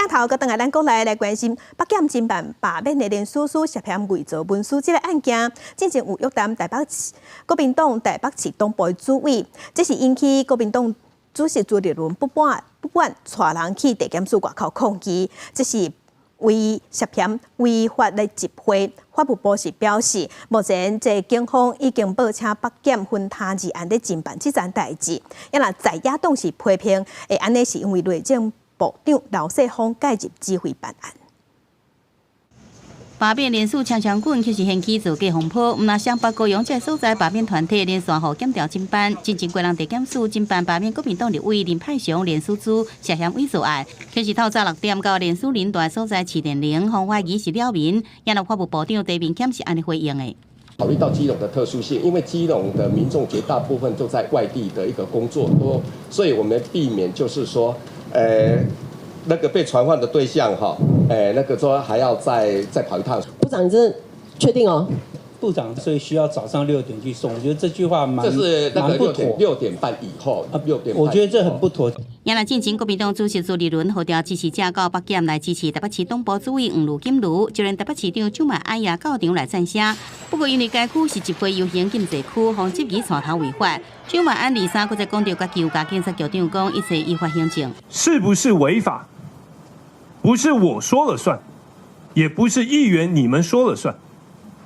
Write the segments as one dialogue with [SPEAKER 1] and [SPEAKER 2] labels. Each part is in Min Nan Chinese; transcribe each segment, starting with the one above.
[SPEAKER 1] 鏡頭閣轉來咱國內來關心北檢偵辦罷免的連署書涉嫌偽造文書這个案件，進前有約談台北市國民黨台北市黨部的主委，這是引起國民黨主席朱立倫不滿，不滿帶人去地檢署外口抗議，這是違涉嫌違法的集會。法務部是表示，目前這警方已經報請北檢分他二案咧偵辦這樁代誌。啊若在野黨是批評，會按呢是因為內政部長劉世芳介入指揮辦案。
[SPEAKER 2] 罷免連署槍槍滾，卻是掀起造假風波。毋但雙北高雄這个所在罷免團體連續予檢調偵辦，進前過人地檢署偵辦罷免國民黨立委林派祥連署書涉嫌偽造案，卻是透早6點到連署人蹛所在市電零，予懷疑是擾民。也若法務部長陳明謙是按呢回應的。
[SPEAKER 3] 考慮到基隆的特殊性，因為基隆的民眾絕大部分都在外地的一個工作多，所以我們避免就是說，那個被傳喚的對象哈，那個說還要再跑一趟。
[SPEAKER 4] 部長，你真的確定哦？
[SPEAKER 5] 部長，所以需要早上六點去送，我覺得這句話蠻
[SPEAKER 3] 這是那個
[SPEAKER 5] 蠻不妥。
[SPEAKER 3] 6點半以後，6點半。
[SPEAKER 5] 我覺得這很不妥。
[SPEAKER 2] 也若進前國民黨主席朱立倫號召支持者到北檢來支持台北市黨部主委黃呂錦茹，就連台北市長蔣萬安也到場來贊聲。不過因為該區是集會遊行禁制區，予質疑帶頭違法。蔣萬安二三閣再講著共求共警察局長講，一切依法行政。
[SPEAKER 6] 是不是違法？不是我說了算，也不是議員你們說了算，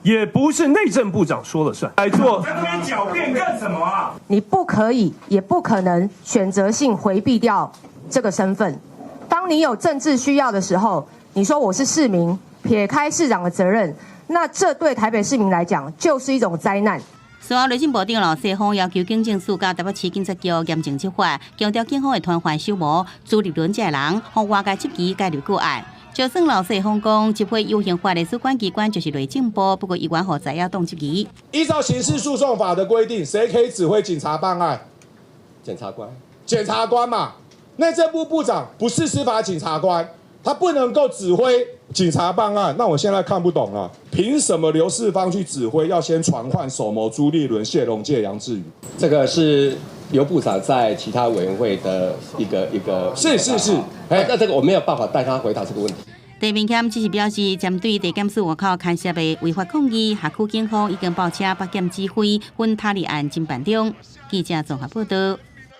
[SPEAKER 6] 也不是內政部長說了算。來做
[SPEAKER 7] 在那邊狡辯幹什麼啊？
[SPEAKER 8] 你不可以，也不可能選擇性迴避掉這個身份。當你有政治需要的時候，你說我是市民，撇開市長的責任，那這對台北市民來講就是一種災難。
[SPEAKER 2] 隨後內政部長劉世芳要求警政署佮台北市警察局嚴正執法，強調警方會傳喚首謀朱立倫這个人，予外界質疑介入個案。就算劉世芳講集會遊行法的主管機關就是內政部，不過依然予在野黨質疑。
[SPEAKER 7] 依照刑事訴訟法的規定，誰可以指揮警察辦案？
[SPEAKER 3] 檢察官。
[SPEAKER 7] 檢察官嘛，內政部部長不是司法警察官，他不能夠指揮警察辦案。那我現在看不懂了，憑什麼劉世芳去指揮要先傳喚首謀朱立倫、謝龍介、楊智宇？
[SPEAKER 3] 這個是劉部長在其他委員會的一個，
[SPEAKER 7] 是是是，
[SPEAKER 3] 哎，那這個我沒有辦法代他回答這個問題。
[SPEAKER 2] 陳明謙只是表示，針對地檢署外口牽涉的違法抗議，轄區警方已經報請北檢指揮，分他立案偵辦中。記者綜合報道。